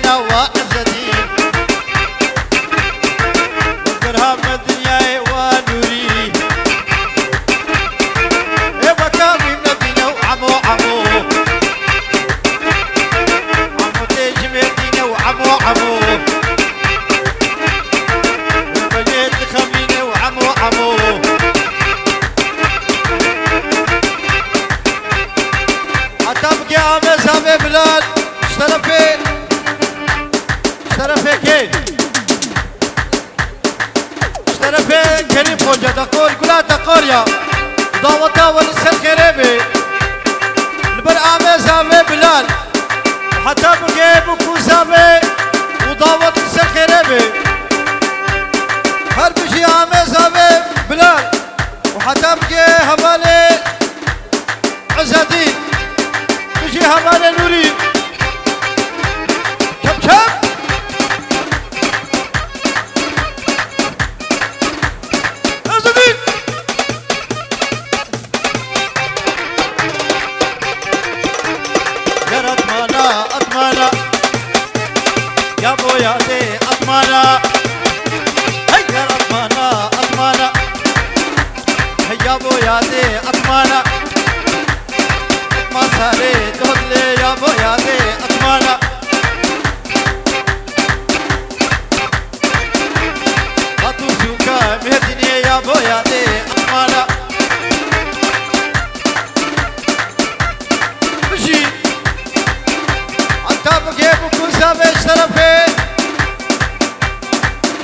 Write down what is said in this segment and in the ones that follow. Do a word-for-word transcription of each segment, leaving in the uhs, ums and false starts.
Wa Ezedîn. Berhama dinyayê wa nûrî. Ê weka wî Medîne û emo emo. Emo tê ji Medîne û emo emo. Belê dixemîne û emo emo. Heta bike ame zavê Bilal. Ji terefê, ji terefê kê? Ji terefê Kerîm Xoca, Daqor, Gula Daqor ya. Daweta we li ser xêrê bê. Li ber ame zavê Bilal. Heta bigê bi ku zavê û dawet li ser xêrê bê. Her bijî ame zavê Bilal. Û heta bigê hevalê Ezedîn. Bijî hevalê Nûrî. Çep çep. Ezedîn. Yaratmana, atmana. Ya bo yadê atmana. Hey yaratmana, atmana. Hey ya bo yadê atmana. Masarê dodlê ya bo yadê atmana. Hatu sûka Medînê ya bo yadê atmana. Bijî. Heta bigê bi ku zavê ji terefê,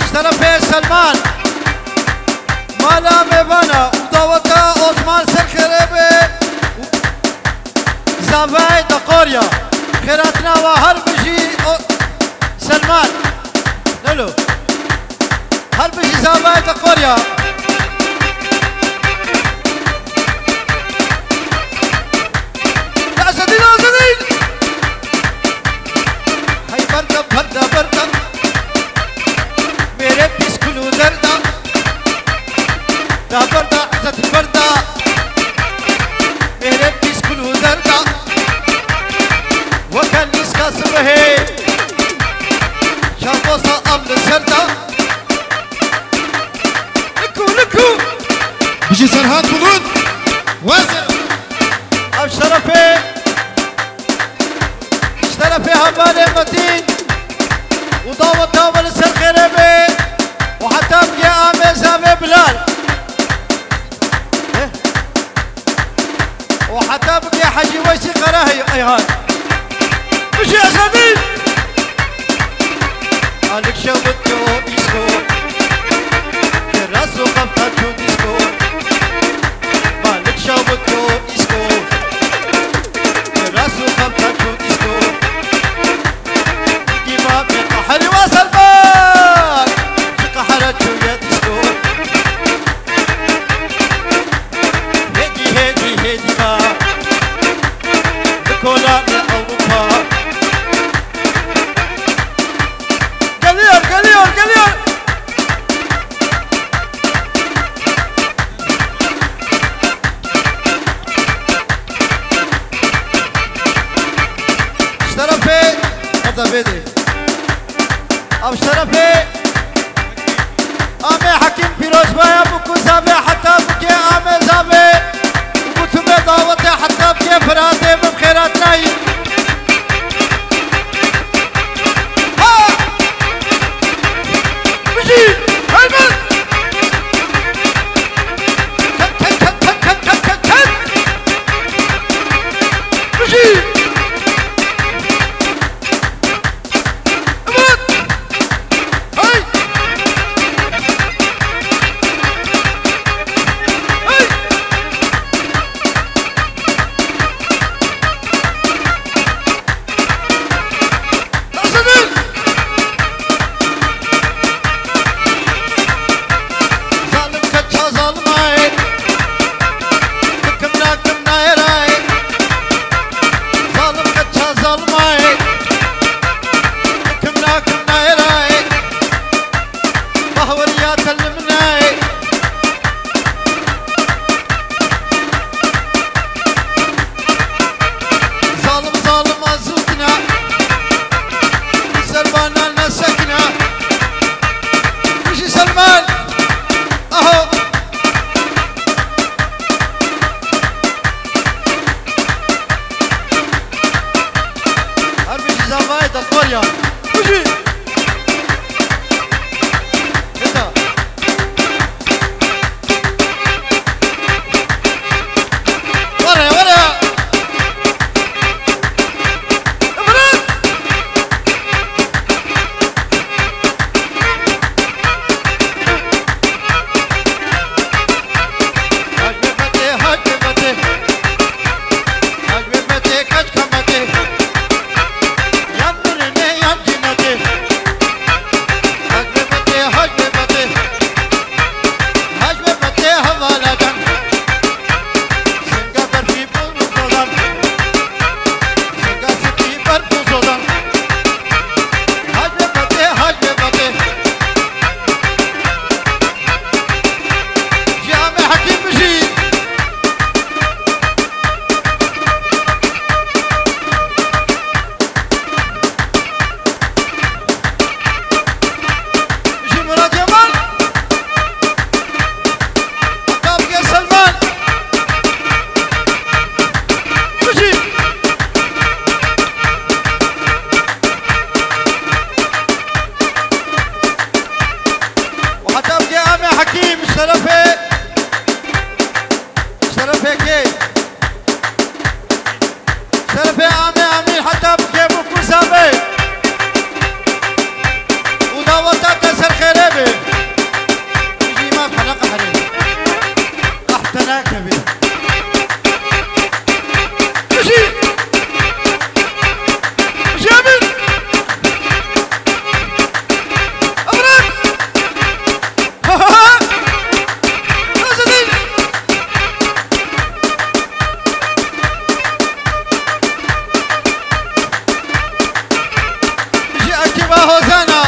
ji terefê Selman. Mala mêvana û daweta Osman ser xêrê be. Zavayê Daqorya. Xêratina wa her bijî o Selman. Lolo. Her bijî zavayê Daqorya. Azedîn, Azedîn. Hey berda, berda, berda. Mêrê pîskul û derda. Da berda, Ezed berda. Mêrê pîskul û derda. Weke nîska sibehê. Çaposa av li ser da. Liku, liku. Bijî Serhat Bulut. Weze. Ev şerefê. Ji terefê hevalê Metîn û daweta we li ser xêrê be û heta bigê amê zavê Bilal. Eh? Û heta bigê Hecî Weysî Qerehî Eyhan. Bijî Ezedî! Alik şewit yo îsko. Kiras û xefta çû dîsko. Malik şewit yo îsko. Ras û xemta çû dîsko. Dîma bê qeherî wa Selman. Ji qehera çûye dîsko. Hêdî, hêdî, hêdî ma. Bi kolanê Ewropa. Geliyor, geliyor, geliyor. Ji terefê, heta bêdê. Ev ji terefê Amê Hekîm Pîrozbaya bi ku zavê heta bike amê zavê û bi tu me dawetê heta bike Firatê min xêrat nayî. Ha! Bijî! Helbet! Ket, ket, ket. Bijî! Evet! Hey! Ya. Bujî. Heta. Were, were. Emre. Hacı Fatih, Hacı Fatih. Hacı Fatih, kaç kamati? Yan birine, yan cinati. Hacı Fatih, Hacı Fatih. Hacı Fatih, havaladan. Singa berfi Pozodan. Singa siti ber Pozodan. Hacı Fatih, Hacı Fatih. Cami Hakim Biji. Ji Murat Yaman. Heta bike Selman. Biji. Û heta bike Amê Hekîm, şerefê, şerefê kê? Şerefê Amê Amîr heta bike Bûkû Sabê. Û daweta te ser xêrê be. Bijî me fena qehrê. Qehte nekevî. Bijî. Bijî Amîr. Emre. Ji ekiba Hozana.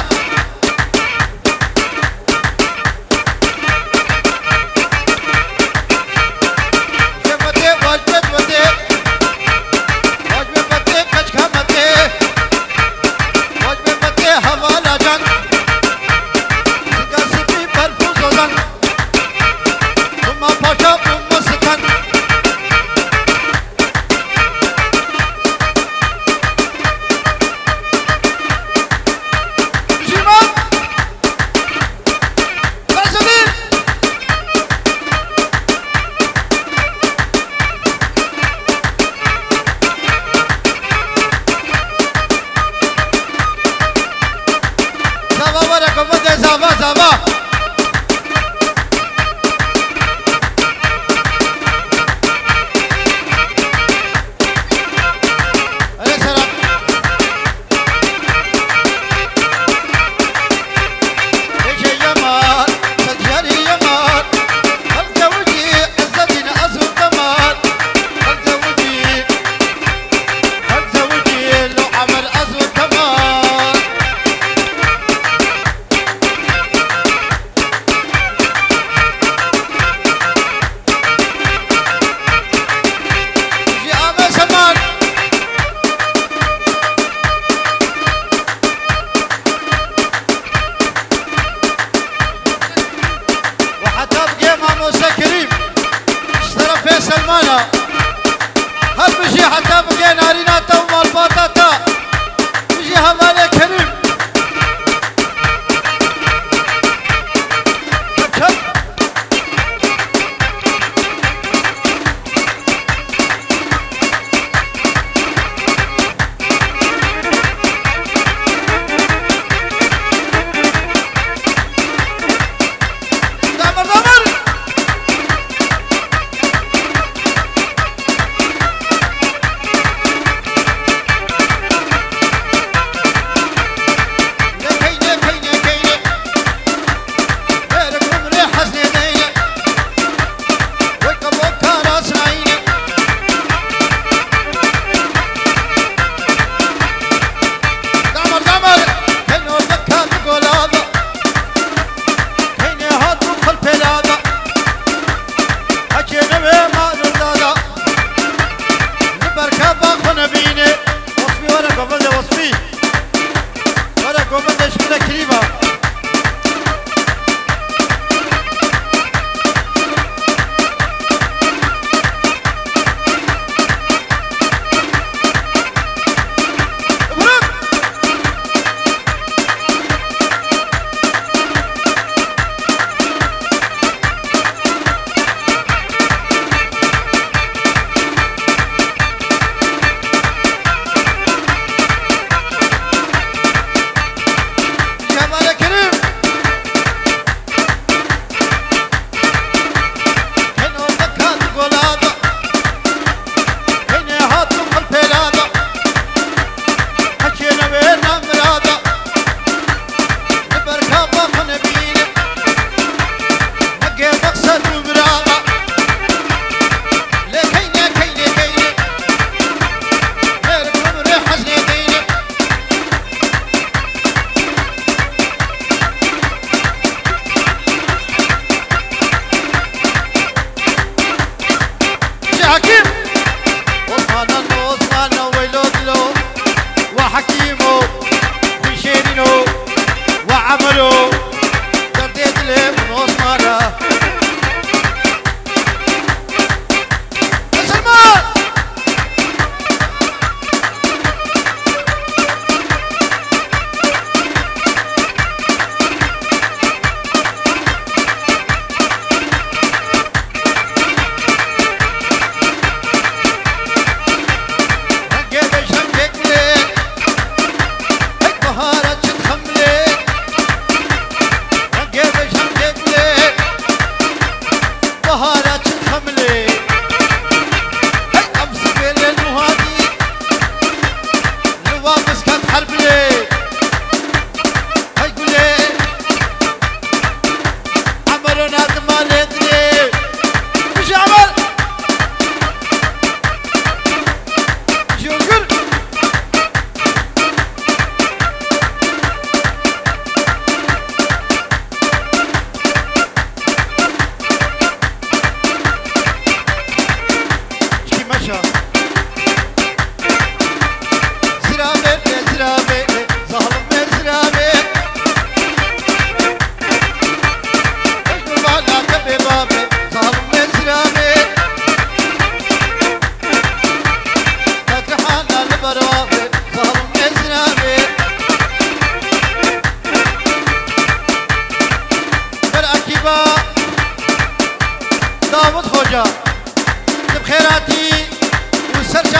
Cemete, wacbet wete. Wacbet wete, kaçka mete. Wacbet wete, hevala can. Singa sipî berfû zozan. Bûma paşa, bûma sitan. Jîman. Bersedî. Zava were ku bide zava, zava. Erê Serap. Êşe Yemal, Sedyarî Yemal. Hel zewicî Ezedîn ez û Kemal. Hel zewicî. Hel zewicî lo Emer ez û Kemal.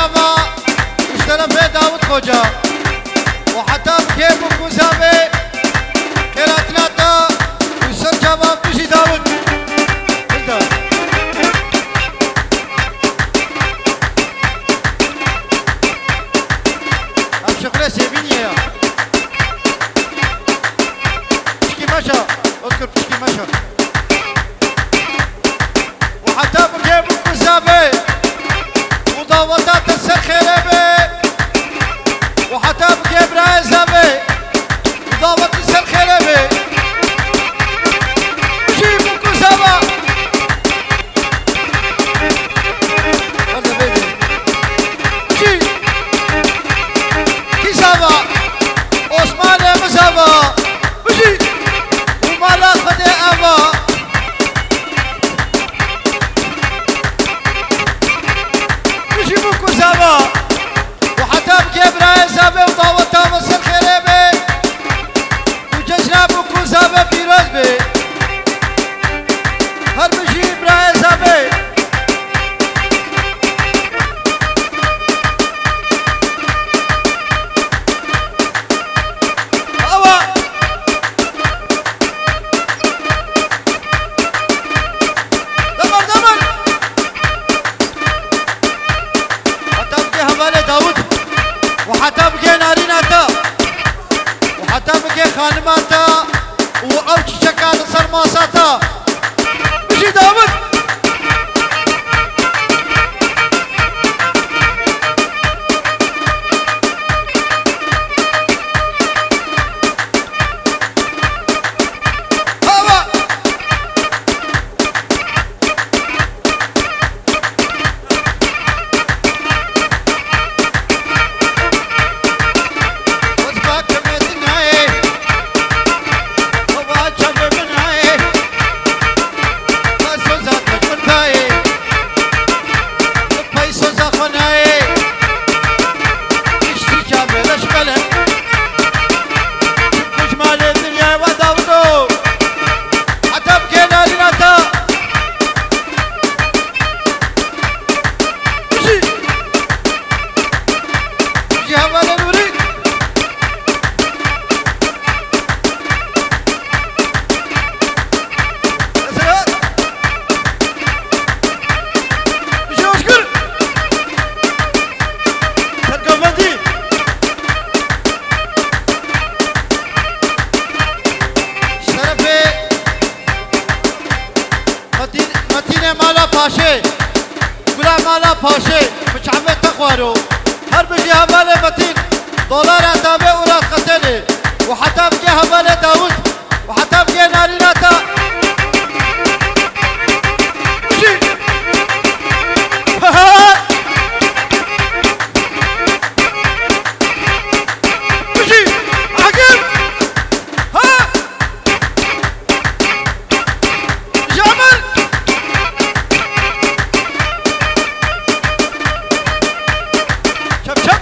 Ava, ji terefê Dawid Xoca. Û heta bikê bû ku zavê xêratina te û ser çavan bijî Dawid. Hilda. Ev şixulê sêvîniyê ya. Pişkî meşa, Ozgur pişkî meşa. Û heta bigê bû ku zavê û daweta te ser xêrê be. Û heta bigê birayê zavê û dawetî ser xêrê be. Bijî bû ku zava. Wele bêjî. Bijî. Kî zava? Osmanê min zava. Bijî. Û mala Xwedê ava. Bijî bû ku zava. Û heta bigê birayê zavê û daweta me ser xêrê be. Û cejna bû ku zavê pîroz be. Her bijî birayê zavê. Awa. Demir, demir. Heta bigê hevalê Dawid. Û heta bigê narîna te. Û heta bigê xanima te. Û ew çîçeka li ser masa te. Bijî Dawid. Hava. Heta bigê narîna te. Bijî. Bijî hevalê Nûrî. Eserat. Bijî Ozgur. Serkevendî. Şerefê Metîn, Metînê mala Paşê, gula mala Paşê, bi çavê te xwaro. Her bijî hevalê Metîn, dolara tavê û rat xetenê. Û heta bigê hevalê Dawid, û heta bigê narîna te. Bijî. Bijî. Agir. Ha! Jamal! Çap çap!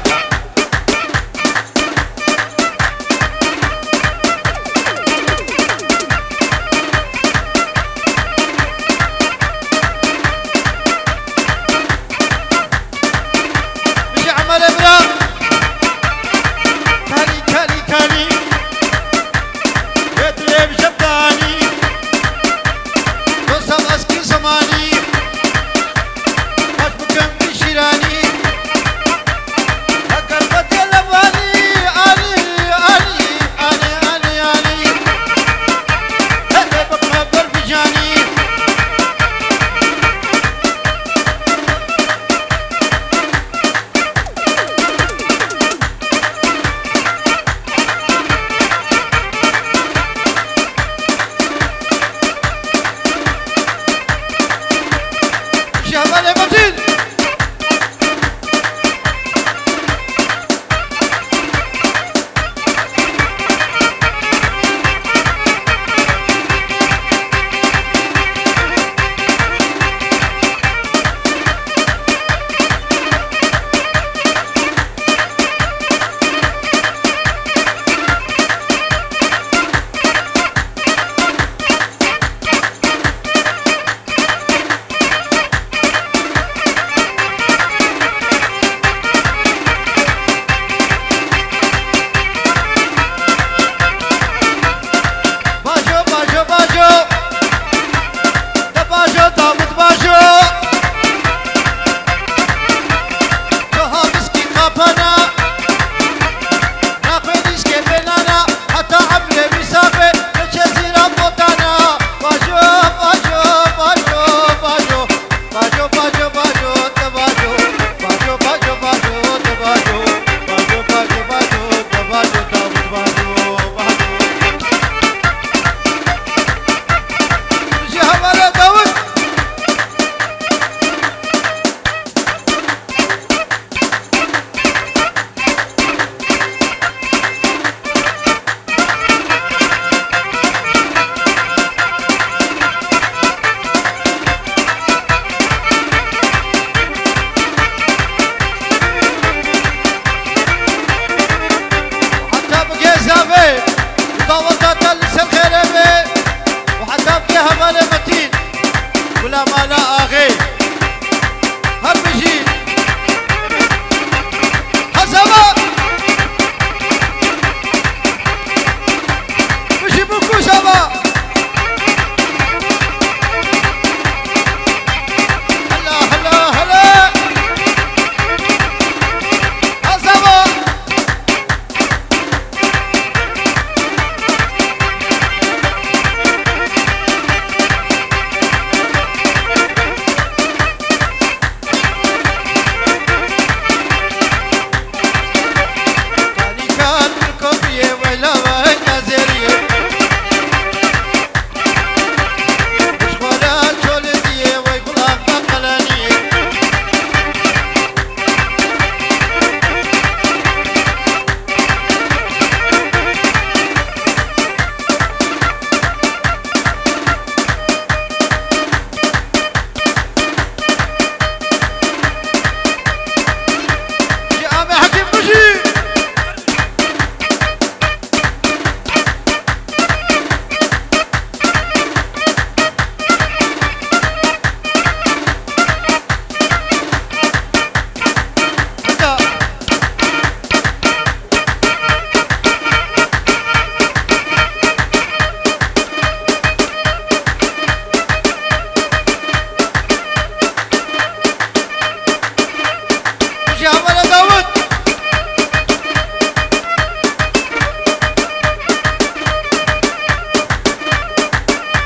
Hevala Dawid.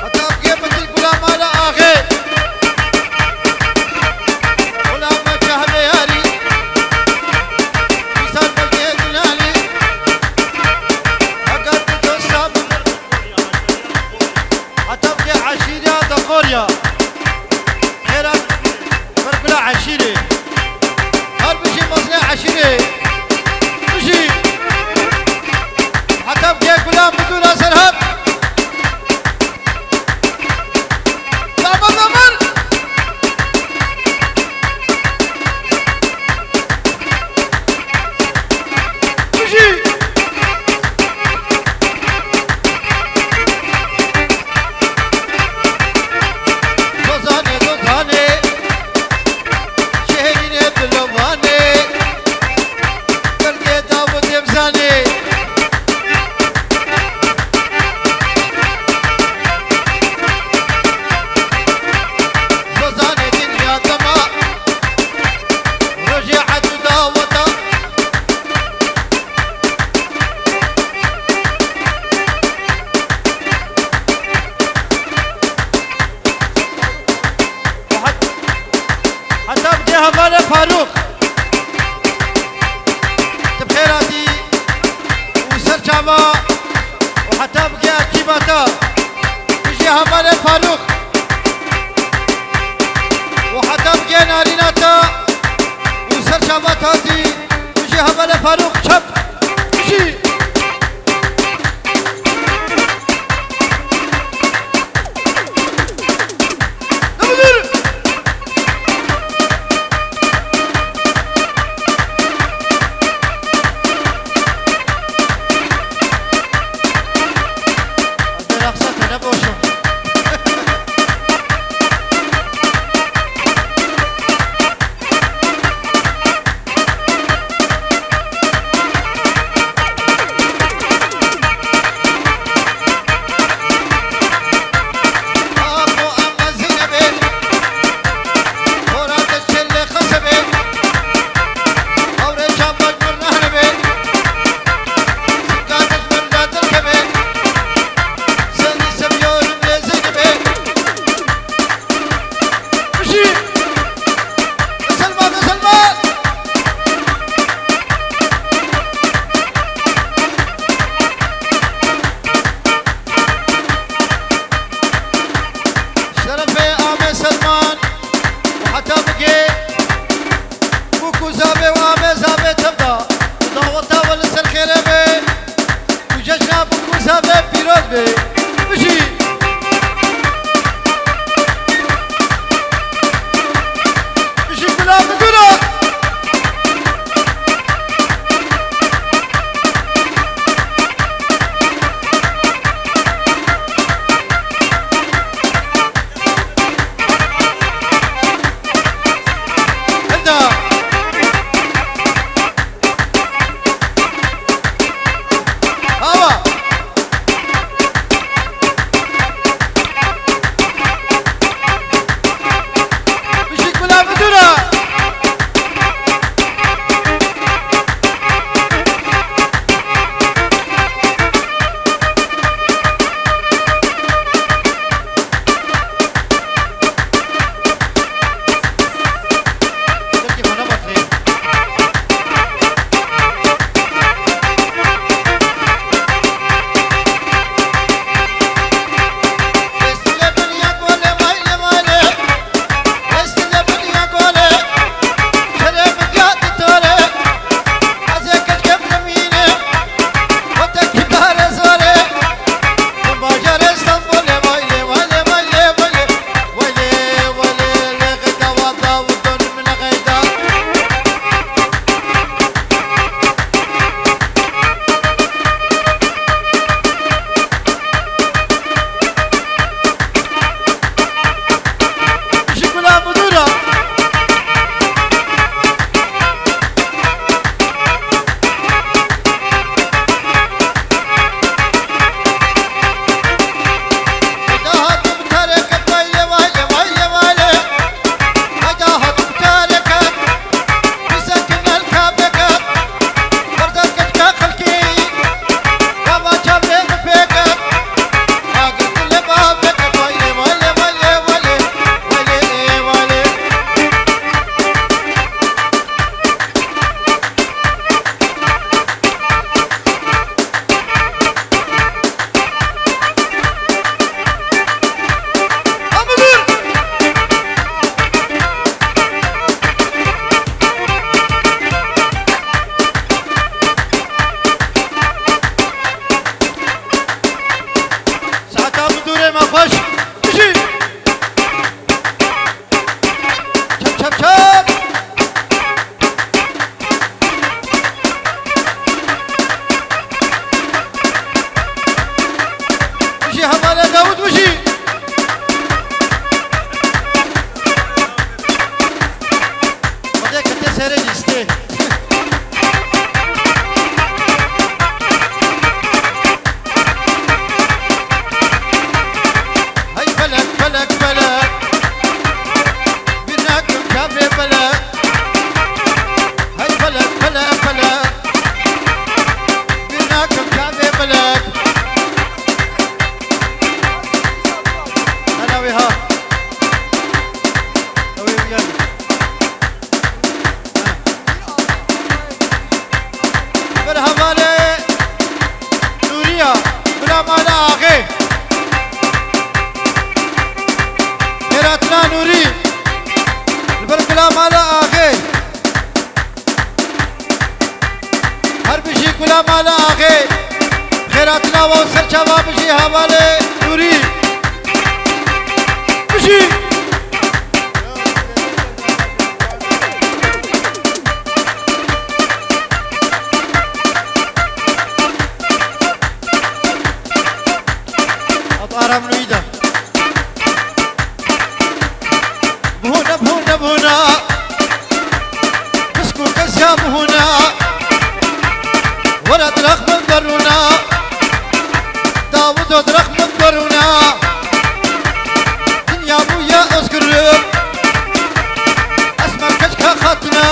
Heta bigê min dil gula mala axê. Gula me çehvê yarî. Wîsal me dê dilalî. Heka tu dosta min. Heta bigê eşîriya Deqoriya. Xêra ber bila eşîrê. Her bijî mezinê eşîrê. Bijî. Heta bigê bila midûra Serhat. Damer, damer. Bijî. Zozanê, zozanê. Şehînê dilovanê. Kurdê Dawidê bizanê. Zozanê dinya dema. Rojê ed û daweta. Heta bigê hevalê Farûq. Tu bi xêr hatî û ser çava û heta bigê ekîba te. Bijî hevalê Farûq. Û heta bigê narîna te û ser çava te hatî. Bijî hevalê Farûq çep. Bijî. Bijî! Misilman, misilman! Şerefê Amê Selman û heta bigê bûk û zavê û Amê zavê tev da û daweta we li ser xêrê be. Û cejna bûk û zavê pîroz be. Bijî! Bijî gula midûra! Hilda! Awa! Gula mala axê. Xêratina we û serçava bijî hevalê Nûrî. Bijî. At aram nûyî de. Bûne, bûne, bûne. Pisk û qesya bûne. Were diraq min derûne. Dawudo diraq min derûne. Dinya bûye ozgurû. Esmer keçka xatine.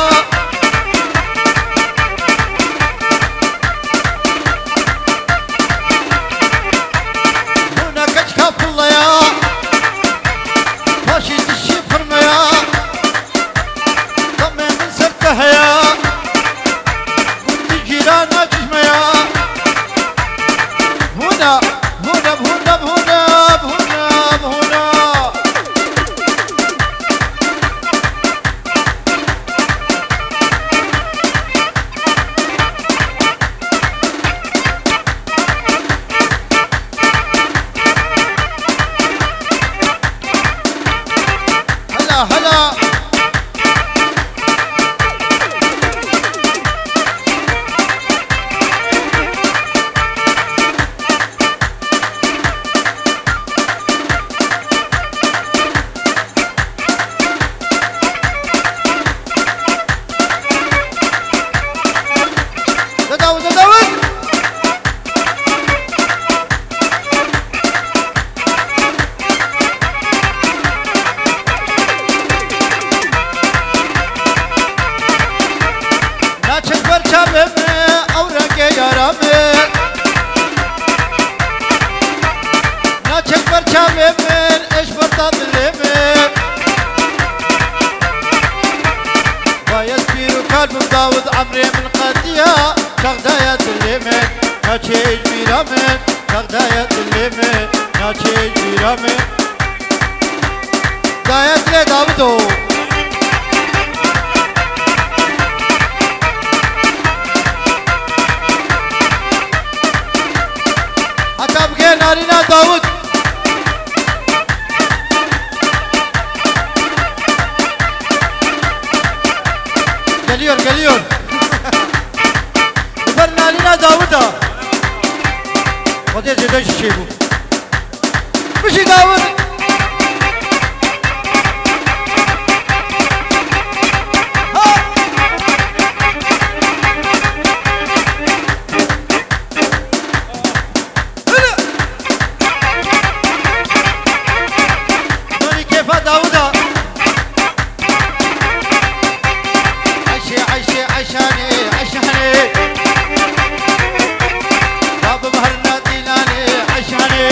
Bûne keçka pullaya. Paşî dişî firmeya. Demê min ser te heya. Gundî cîrana çişmeya. Hûna, hûna, hûna, hûna, hûna, hûna. Hela, hela. De Dawid, de Dawid. Naçik ber çavê me, ew rengê yara me. Naçik ber çavê min, eş berda dilê min. Bayez pîr û kal bim Dawid, emrê min qetiya, çaxdaya dilê min, naçê ji bîra min, çaxdaya dilê min, naçê ji bîra min. Daya dilê Dawid o. Heta bigê narîna Dawid. Geliyor, geliyor. Li ber narîna Dawid a. Xwedê zêde jî çêbû. Bijî Dawid. Ha! Nûrî kêfa Dawuda. Ayşe, Ayşe, Ayşanê, Ayşanê. Babim her nadîlanê, Ayşanê.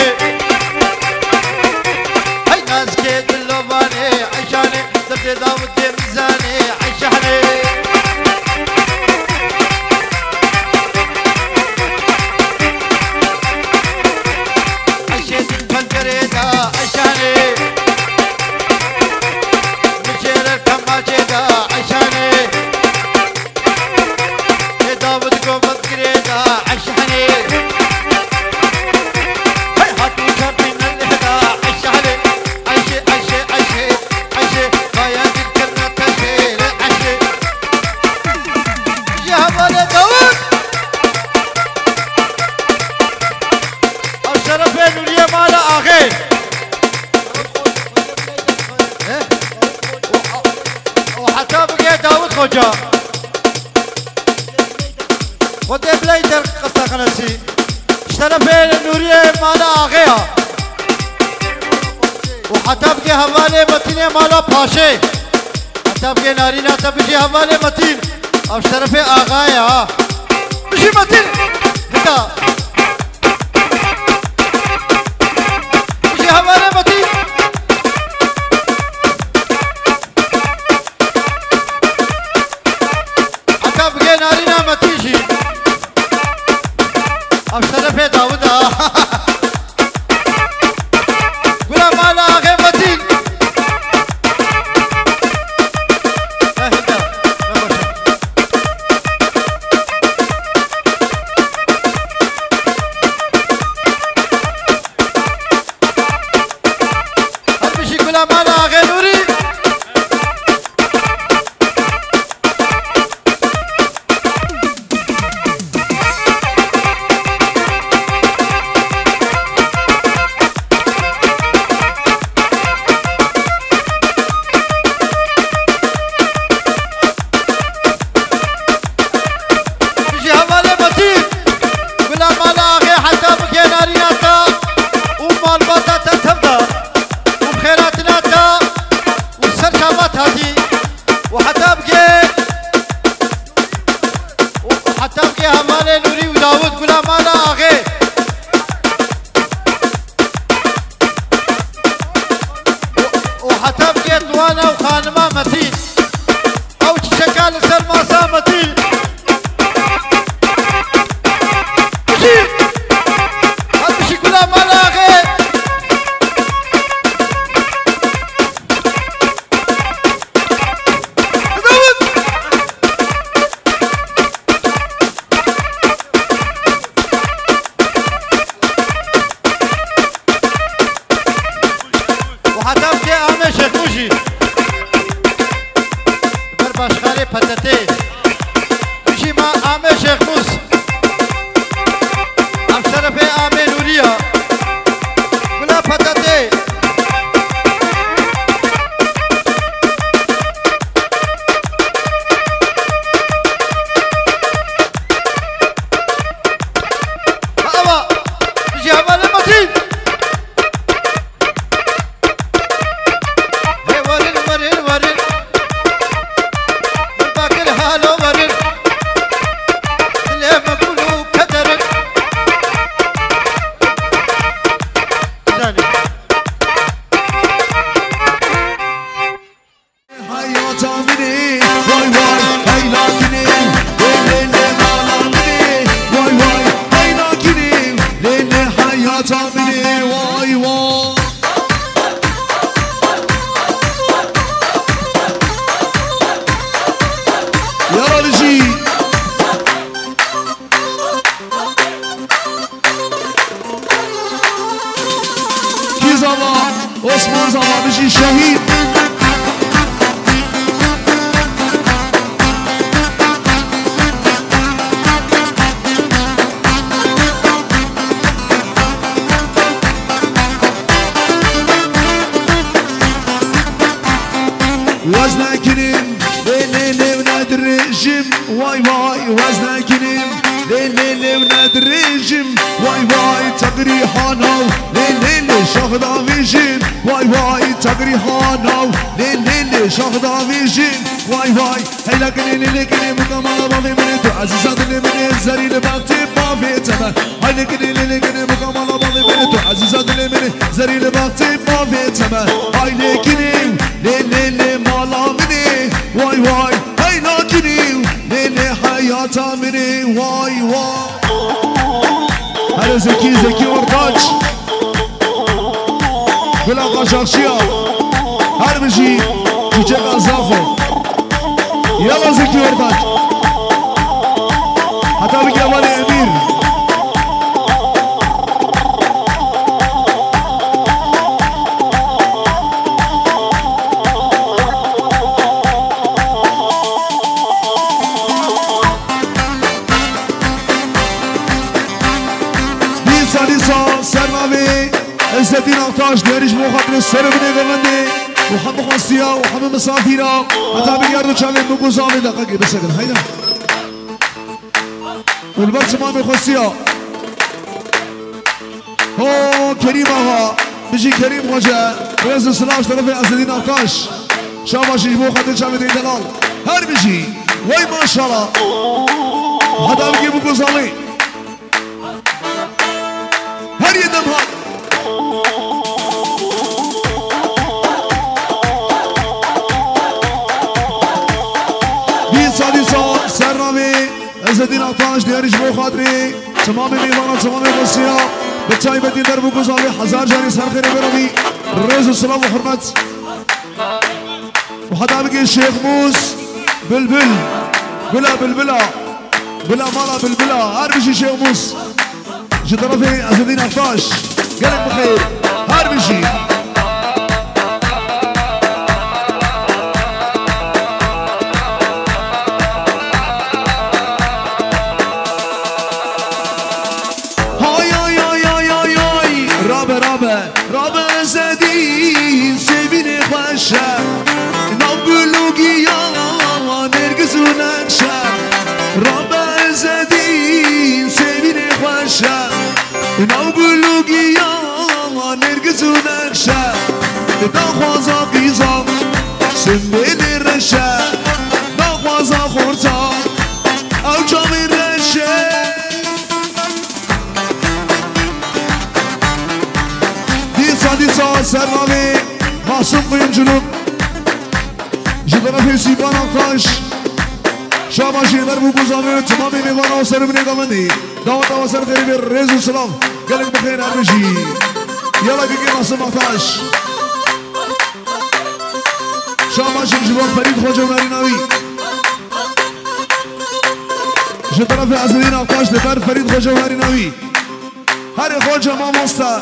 Hey nazkê dilovanê, Ayşanê. Derdê Dawudê min zanê, Ayşanê. Eşê din pencerê da eşanê. Mijêre kemaçê da eşanê. Ê Dawud gomet girê da eşanê. Hey hatû çarpî nelê da eşanê. Eşê, eşê, eşê, eşê. Kaya din kirna teşê le eşê. Ji hevalê Dawud. Ev şerefê Nûriyê mala axê. He? Û heta bigê Dawud Xoca. Xwedê biley der qesta xelesî. Ji terefê Nûriyê mala axê ya. Û heta bigê hevalê Metînê mala Paşê. Heta bigê narîna te bijî hevalê Metîn. Ev şerefê axayê ha. Bijî Metîn. Heta. Bijî hevalê Metîn. Heta bigê narîna Metîn jî. Ev şerefê Dawid a. Gula mala axê Metîn. Nehêda, ne baş e. Heta bike hevalê Nûrî û Dawid, gula mala axê. Û, û heta bike diwana û xanima Metîn. Ew çiçeka li ser masa Metîn. Bijî! Hadi bijî, gula mala axê. Dawid! Û heta bike Amê Şêxmûs jî. Ber başkanê P T T. Bijî ma Amê Şêxmûs. Ev şerefê Amê Nûrî ya. Gula P T T. Ava, ji hevalê Metîn. Hey, werin, werin, werin. Min bakir halo werin. Dilê me gul û keder in. Zanî. Heyata min ê, vay vay, hey lakinê, lê lê lê mala min ê, vay vay, hey lakinê, lê lê heyata min ê, vay vay. Yaralıcı. Kî zava, Osman zava, bijî şehîd. Weznekinim, lê lê lê nedirêjim, vay vay, weznekinim, lê lê lê nedirêjim, vay vay, teqrî hanav, lê lê lê şaxda vêjin, vay vay, teqrî hanav, lê lê lê şaxda vêjin, vay vay. Hey lakinê lê lê kinê, muka mala bavê min ê, tu ezîza dilê min ê, zerî li bextê bavê te me. Ay lê kinê, lê lê kinê, muka mala bavê min ê, tu ezîza dilê min ê, zerî li bextê bavê te me. Ay lê kinê, lê lê lê mala min ê, vay vay. Hey lakinê, lê lê heyata min ê, vay vay. Her Zekî, Zekî Ortaç. Gula Qaşaxçiya. Her bijî çîçeka Zaxo. Yala Zekî Ortaç. Heta bike hevalê Emîr. Dîsa, dîsa, ser navê Ezzetîn Aktaş, diyarî ji bo xatirê ser û binê govendê û hemû xwestiya û hemû misafîra, heta bigihar du çavê min ku zavê deqekê bisekin. Heyda. Û li ber çima min xwestiya. Ho, Kerîm Axa, bijî Kerîm Xoce, rêz û silav ji terefê Ezzetîn Aktaş. Şabaş ji bo xatir çavê te delal. Her bijî. Wey maşala. Heta bigê bû ku zavê. Her yê dem hat. Dîsa, dîsa, ser navê Ezzetîn Aktaş, diyarî ji bo xatirê temamê mêvana, temamê xwestiya, bi taybetî der bû ku zavê hezar carî ser xêrê berevî, rêz û silav û hurmet. Û heta bigê Şêxmûs Bilbil. Gula Bilbila. Gula mala Bilbila. Her bijî Şêxmûs. Ji terefê Ezedîn Aktaş. Gelek bi xêr. Her bijî. Hay, hay, hay, hay, hay, hay. Rabe, rabe. Rabe Ezedîn, sêvînê xweş e. Nav gul û giyan, nêrgiz û nexş e. Rabe Ezedîn, sêvînê xweş e. Nav gul û giyan, nêrgiz û nexş e. Daxwaza qîza, simbêlê reş e. Daxwaza xorta, ew çavê re Ser navê Masum Kuyumculuk. Ji terefê Sîpan Aktaş. Şabaş ê ber bû ku zavê û timamê mêvana û ser û binê gavendê. Daweta we ser xêrê bê, rêz û silav. Gelek bi xêr, her bijî. Yala bîkê Masum Aktaş. Şabaş ji bo Ferîd Xoca û Nerîna wî. Ji terefê Ezedîn Aktaş li ber Ferîd Xoca û Nerîna wî. Herê xwe ce mamoste.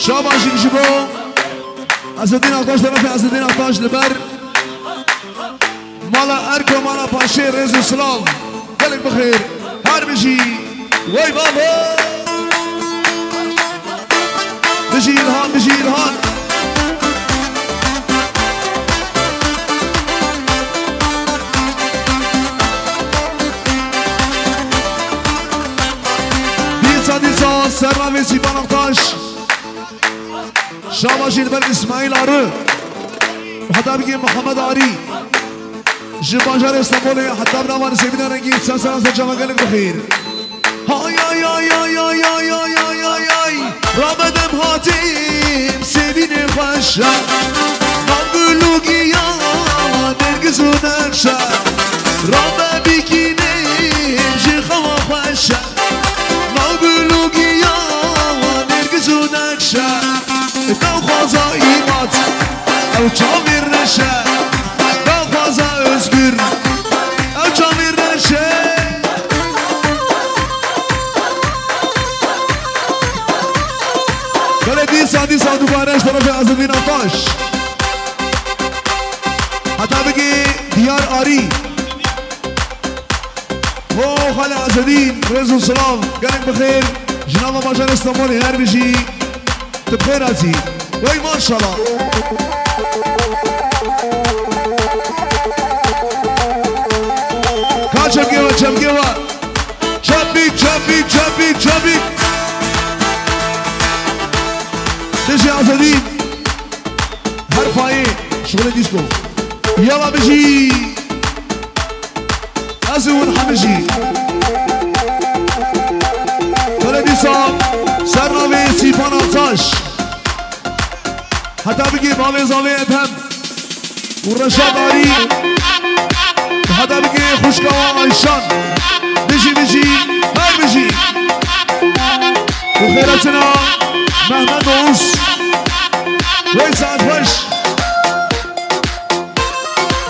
Şabaş ji bo Ezedîn Aktaş, terefê Ezedîn Aktaş li ber Mala Erko, Mala Paşê, rêz û silav. Gelek bi xêr. Her bijî. Wey babo. Bijî Îlhan, bijî Îlhan. Dîsa, dîsa, ser navê Sîpan Aktaş. Şabaş ji ber Îsmaîl Arı. Heta bigê Mihemed Arî. Ji bajarê Stenbolê heta bi nava Nisêbîna Rengî, sen seran ser çava, gelek bi xêr. Hay, hay, hay. Rabe dem hatim sevînê xweş e. Nav gul û giyan, nergiz û nexş e. Rabe bikînim ji xewa xweş e. Nav gul û giyan, nergiz û nexş e. Daxwaza îmat, ew çavê reş e. Daxwaza Özgür, ew çavê reş e. Belê dîsa, dîsa dubare ji terefê Ezedîn Ataş. Heta bigê Diyar Arî. Ho, xalê Ezedîn, rêz û silav, gelek bi xêr, ji nava bajarê Stenbolê her bijî, tu bi xêr hatî. Wey maşallah. Ka çepkê we, çepkê we. Çepik, çepik, çepik, çepik. Dijî Ezedîn. Her payê şixulê dîsko. Yala bijî. Ez û hûn hemî jî. Belê dîsa ser navê Sîpan Ataş. Heta bigê bavê zavê Edhem û Reşad Arî. Heta bigê xwişka wan Ayşan. Bijî, bijî, her bijî. Û xêretina Mehmet Oğuz. Wey saet xweş.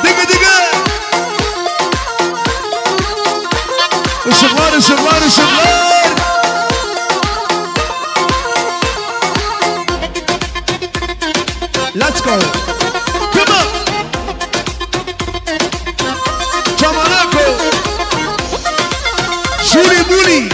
Dige, dige. Işıklar, ışıklar, ışıklar. Let's go. Come on. Çamanako. Şuli muli.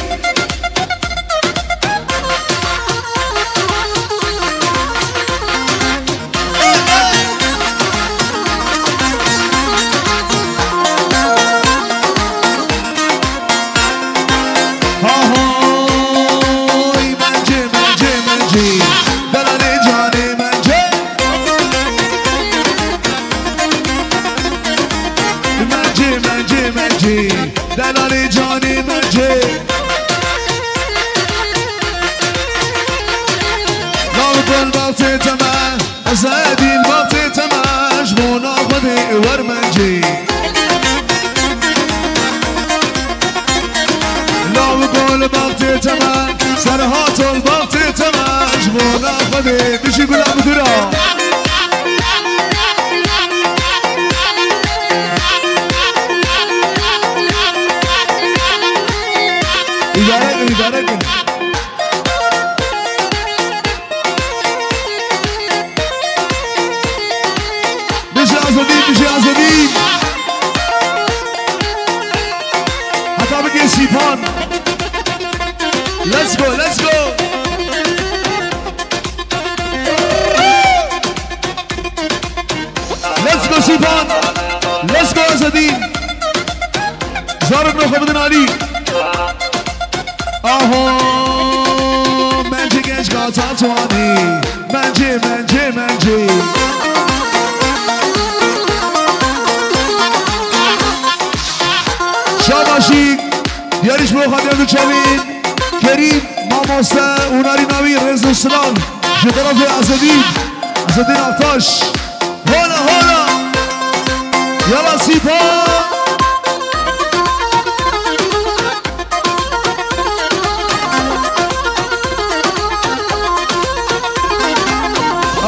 Ahoy, mence, mence, mence. Delalê canê mence. Mence, mence, mence. Delalê canê mence. Law gol baxtê te me, Ezedîn baxtê te me, ji bona Xwedê wer mence. Law gol baxtê te me, Serhat ol baxtê te me, ji bona Xwedê bijî gula bidira. Îdare kin, îdare kin. Bijî Azadî, bijî Azadî. Heta bigê Sîpan. Let's go, let's go. Let's go Sîpan. Let's go Azadî. Zarok no xwe bidin alî. Aho, mence gel. Gata tuanî, mencê, mencê, mencê. Şabaşî, diyarîş bo Xadî Abdulçavîn, Kerîm, mamoste û narîna wî rêz û silav ji terefê Ezedîn, Ezedîn Aktaş. Hola, hola. Yala Sîpa.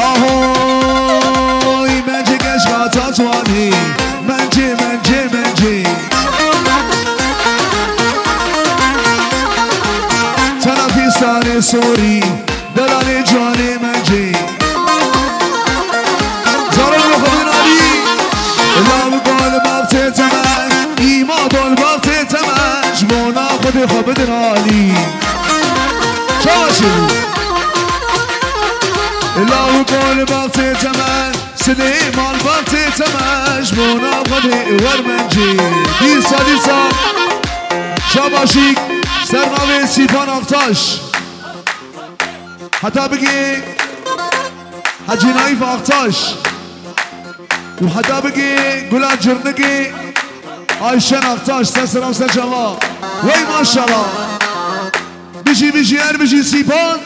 Ahoy, mencê geş gata tuanî. Mencê, mencê, mencê. Tenafîstanê sorî. Delalê canê mencê. Zarok xwe bidin alî. Lav gol baxtê temel. Îma gol baxtê temel. Ji bona Xwedê xwe bidin alî. Çawa çê bû? Lav gol baxtê temel. Silêman baxtê temel. Ji bona Xwedê wer mencê. Dîsa, dîsa. Şabaşîk. Ser navê Sîpan Aktaş. Heta bigê Hecî Naîf Aktaş û heta bigê Gula Cirnigê Ayşen Aktaş, ser selam ser çava. Wey maşallah. Bijî, bijî, her bijî Sîpan.